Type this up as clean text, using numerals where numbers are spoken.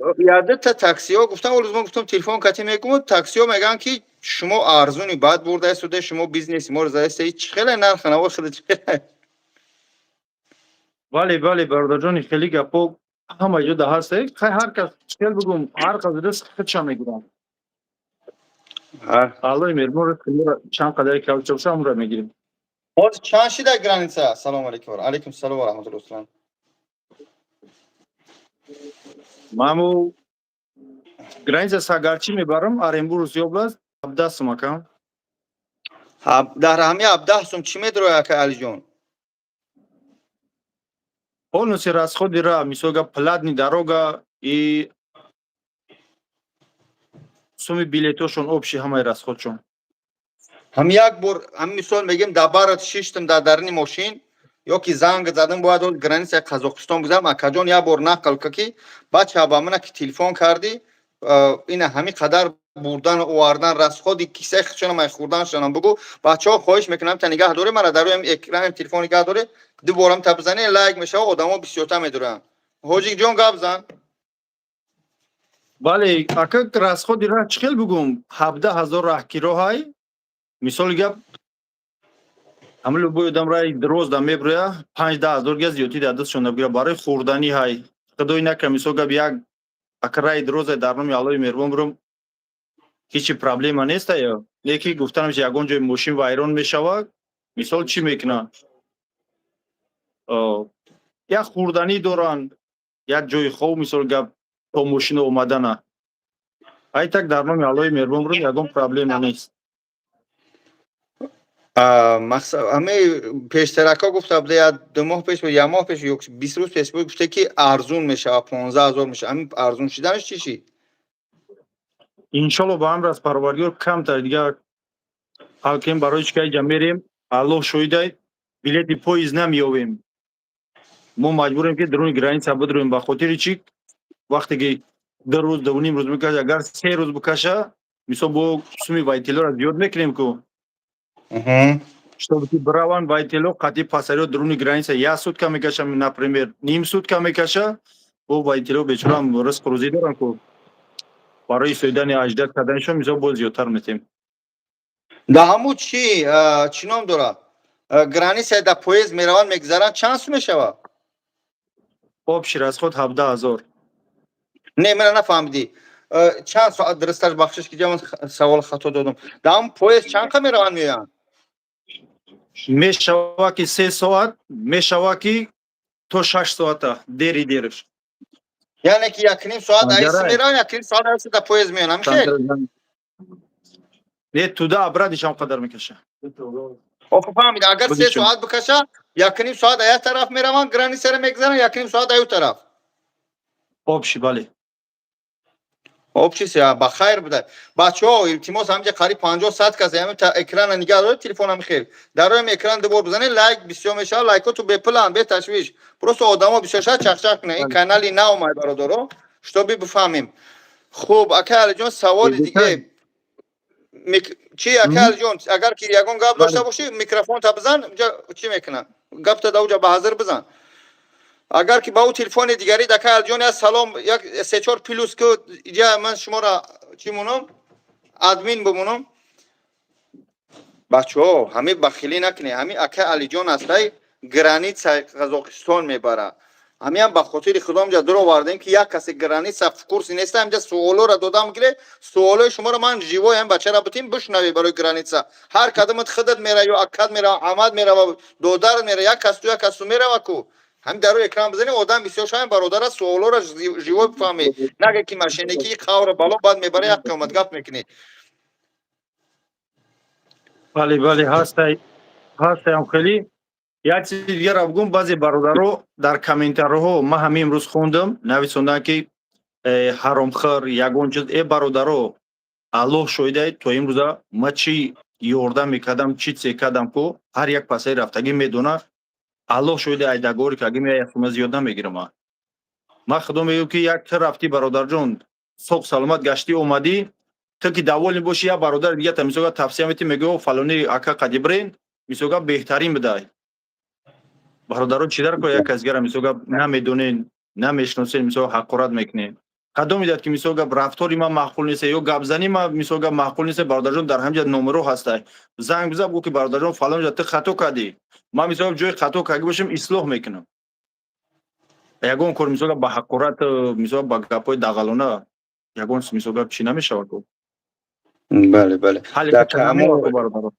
Ядата таксиҳо гуфтам, олуз мо гуфтам, телефон кати мегум, таксиҳо мегӯянд, ки шумо арзуни бад бурдаистода, шумо бизнеси моро задаиста. Чӣ хеле нархи наво хеле чӣ хеле? Бале, бале, бародарҷони, хеле гапо ҳама ҷо да ҳаст. Хай, ҳар кас, чӣ бигум, ҳар кас ризқи худша мегирад. Аллои меҳрубон ризқи моро чанд қадаре ки боша, ҳамонро мегирем. Ҳозир чанд шида граница? Ассалому алайкум. Алайкум салом ва раҳматуллоҳи салом. Маму граница Сагарчи мебарам, Оренбургский область, 17 сум, акам. Дар ҳами 17 сум чӣ медрояд, ака Алиҷон? Полностью расходи ра, мисол гап, платный дорога и суми билетошон, общий ҳамаи расходшон. Ҳам як бор, ҳам мисол мегем, дар барат шиштам, дар дарини мошин ё ки занг задам, бояд ол границаи Қазоқистон гузарам. Акаҷон, як бор нақл ка, ки бача, ба мана ки телефон кардӣ, ина ҳами қадар бурдан, овардан, расходи кисаи худшонам, ай хӯрданшонам бугӯ. Бачаҳо, хоҳиш мекунам, та нигаҳ дорӣ мара, дар рӯи экрани телефон нигаҳ дорӣ, дуборам та бизанӣ, лайк мешава, одамо бисёртар медоранд. Ҳоҷиҷон, гап зан. Бале, ака, расходи раҳ чӣ хел бугум, 17 000 раҳкироҳай. Мисоли гап, ҳама любой одам раи роз да меброя, 5-10 ҳазор га зиёдтӣ дар дастшон набгира. Барои хӯрданӣ ҳай, худои накард, мисол гап, як ака раи дрозе, дар номи Аллои меҳрубон бурум, ҳечи проблема неста, ё леки гуфтанам, ки ягон ҷои мошин вайрон мешавад, мисол, чӣ мекунанд? Як хӯрданӣ доранд, як ҷои хоб, мисол гап, то мошина омадана. Ай так, дар номи Аллои меҳрубон бурум, ягон проблема нест. Ҳамаи пештаракҳо гуфта буда, як 2 моҳ пеш, як моҳ пеш ё 20 рӯз пеш буд, гуфта, ки арзун мешавад, 15 000 мешавад. Ҳамин арзун шиданаш чӣ шид? Иншолло, ба амр аз Парвардигор, камтар дигар ҳал кунем. Барои чӣ ка иҷа мерем, Аллоҳ шоҳидай, билети поезд намеёбем. Мо маҷбурем, ки даруни граница бидроем. Ба хотири чӣ? Вақте ки 2 рӯз, 2.5 рӯз мекаша, агар 3 рӯз бикаша, мисол, бо суми водителёро зиёд мекунем ку, чтобы ки бираванд водителё қатъи пассажиро. Даруни граница як сутка мекаша, например, ним сутка мекаша. Бо водителё бечораам ризқу рӯзӣ доранд ку, барои соидани аждад карданишон, мисол, боз зиёдтар метем. Да ҳамун чӣ ном дорад, граница да поезд мераванд, мегузаранд, чанд сум мешавад? Общий расход 17 000. Не, мана нафаҳмидӣ, чанд соат, дурусташ, бахшиш ки ҷамон савол хато додам. Да ҳамун поезд чанд қа мераванд, меоянд? Мешава ки 3 соат, мешава ки то 6 соата, дери дериш. Яъне ки 1.5 соат айси мераванд, 1.5 соат айси да поезд меоянд, ҳамихел? Не, туда обратно ҳам қадар мекаша. Охо, фаҳмида, агар 3 соат бикаша, 1.5 соат а як тараф мераванд, границаро мегузаранд, 1.5 соат аю тараф. Общий, бале. Общий се ба хайр буда. Бачаҳо, илтимос, ҳамҷа қариб 50, 100 кас ҳами экрана нигаҳ доред, телефон ҳами хел дар рӯи экран дубор бизанед, лайк бисёр мешавад. Лайкоту бепуланд, беташвиш, просто одамо бисёр шавад, чахчах кунанд. Ин канали наомад, бародаро, чтобы бифаҳмем. Хуб, ака Алиҷон, саволи диге чи? Ака Алиҷон, агар ки ягон гап дошта бошӣ, микрофонта бизан, унҷа чӣ мекунад, гапта да уҷа ба ҳазир бизан. Агар ки ба ӯ телефони дигари, ака Алиҷон, як салом, як се-чор плюс ку, иҷа ман шуморо чӣ монам, админ бимонам. Бачаҳо, ҳами бахилӣ накунед. Ҳами ака Алиҷон астай, границаи Қазоқистон мебара. Ҳамиам ба хотири худо ҳамҷа дуровардем, ки як касе граница в курсе неста. Ҳамҷа суолоро додам, гире, суолои шуморо ман живой ҳам бачара бутим, бишнавӣ. Барои граница ҳар кадомат худат мера ё акад мера, амад мерава, додарат мера, як касту, як касту мерава ку. Ҳамин дар рӯи экран бизанӣ, одам бисёр шавем, бародара, суолоро живой бифаҳмӣ. Нага ки машинакӣ қавра бало баъд мебара, як қиёмат гап мекунӣ. Бале, бале, ҳастай, ҳастаям. Хеле як чизи дигарро бигӯм: баъзе бародаро дар комментариҳо, ман ҳамин имрӯз хондам, нависонданд, ки ҳаромхӯр, ягон чиз. Э, бародаро, Аллоҳ шоҳидай, то имрӯза ма чӣ ёрдам мекардам, чӣ це кардам ку, ҳар як пасаи рафтагӣ медонад. Аллоҳ шоҳиди, айдагори ки агар як сума зиёд намегирам. Ман худо мегӯям, ки як ту рафтӣ, бародарҷон, соғ саломат гаштӣ, омадӣ, ту ки довольный бошӣ, як бародари дигата, мисолга, тавсия метӣ, мегӯ: «Фалони ака қади бирен, мисолга, беҳтарин бидай». Бародарон, чӣ дар кор як кас дигара, мисолга, намедонен, намешиносен, мисол, ҳақорат мекунен? Кадом медиҳад, ки, мисол гап, рафтори ман маъқул нест ё гапзанӣ ман, мисол гап, маъқул нест, бародарҷон, дар ҳамҷа номеро ҳастай, занг биза, бугӯ, ки бародарҷон, фалон ҷа ту хато кардӣ. Ман, мисол, ҷои хато карда бошам, ислоҳ мекунам. Ягон кор, мисол, ба ҳақорат, мисол, ба гапҳои дағалона ягон, мисол гап, чӣ намешавад. Бале. Ҳалли Дар намешавад, бародаро.